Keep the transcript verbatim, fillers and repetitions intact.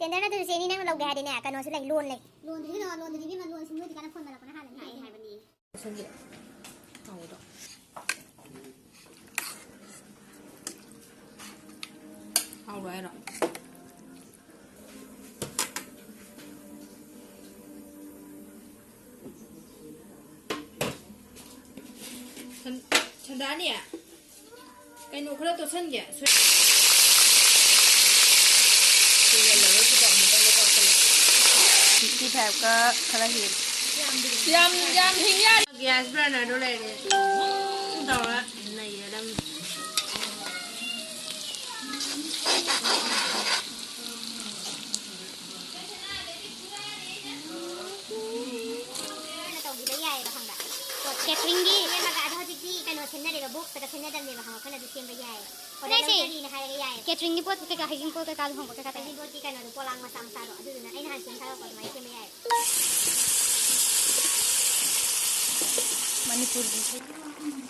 Blender ꯅꯠꯇ꯭ꯔꯁꯨ ꯆꯦꯅꯤ, ꯅꯪꯅ ꯂꯧꯒꯦ ꯍꯥꯏꯔꯗꯤꯅꯦ, ꯀꯩꯅꯣꯁꯨ ꯂꯩ, ꯂꯣꯟ ꯂꯩ꯫ ꯂꯣꯟꯗꯨꯗꯤ ꯀꯩꯅꯣ, ꯂꯣꯟꯗꯨꯗꯤ ꯏꯕꯦꯝꯃ, ꯂꯣꯟ ꯁꯤꯟꯕ ꯑꯣꯏꯗꯤ ꯀꯥꯟꯅ ꯐꯣꯟ ꯃꯦꯠꯂꯛꯄꯅ ꯍꯥꯜꯂꯅꯤ ꯍꯥꯏ ꯍꯥꯏꯕꯅꯤ꯫ ꯁꯤꯡꯒꯤ ꯍꯥꯎꯕꯗꯣ꯫ ꯍꯥꯎꯔꯣꯏ ꯍꯥꯏꯔꯣ? ꯁꯟ-, ꯁꯟꯗꯥꯅꯤ, ꯀꯩꯅꯣ ꯈꯔ ꯇꯣꯠꯁꯟꯒꯦ꯫ ꯁꯣꯏ-, ꯁꯤꯛꯁꯇꯤ ꯐꯥꯏꯚꯀ ꯈꯔ ꯍꯦꯜꯂꯦ꯫ ꯌꯥꯝ, ꯌꯥꯝ ꯍꯤꯡ ꯌꯥꯔꯤ꯫ ꯒ꯭ꯌꯥꯁ ꯕꯔꯅꯔꯗꯣ ꯂꯩꯔꯦ꯫ ꯇꯧꯔ ꯅꯩꯔꯗꯝꯅꯤ꯫ ꯀꯦꯇꯔꯤꯡꯒꯤ ꯁꯦꯝꯃꯒ, ꯑꯗꯣ ꯍꯧꯖꯤꯛꯇꯤ ꯀꯩꯅꯣ ꯁꯦꯝꯅꯔꯦꯕ, ꯕꯣꯛꯁꯇꯒ ꯁꯦꯝꯅꯗꯕꯅꯦꯕ, ꯈꯪꯉꯕ? ꯑꯩꯈꯣꯏꯅ ꯑꯗꯨ ꯁꯦꯝꯕ ꯌꯥꯏ꯫ ꯑꯣꯔꯗꯔ ꯍꯥꯏꯁꯦ ꯂꯧꯖꯔꯤꯅ ꯍꯥꯏꯔꯒ ꯌꯥꯏ꯫ ꯀꯦꯇꯔꯤꯡꯒꯤ ꯄꯣꯠ ꯀꯩꯀꯥ, ꯍꯩꯖꯤꯡꯄꯣꯠ ꯀꯩꯀꯥ, ꯂꯨꯍꯣꯡꯕ ꯀꯩꯀꯥ ꯇꯧ- ꯍꯩꯖꯤꯡꯄꯣꯠꯀꯤ ꯀꯩꯅꯣꯗꯣ, ꯄꯣꯂꯥꯡ ꯃꯆꯥ ꯃꯆꯥꯗꯣ, ꯑꯗꯨꯗꯨꯅ ꯑꯩꯅ ꯍꯥꯟꯅ ꯁꯦꯝ ꯊꯥꯔꯛꯄ ꯑꯗꯨꯃꯥꯏꯅ ꯁꯦꯝꯕ ꯌꯥꯏ꯫ ꯃꯅꯤꯄꯨꯔꯒꯤ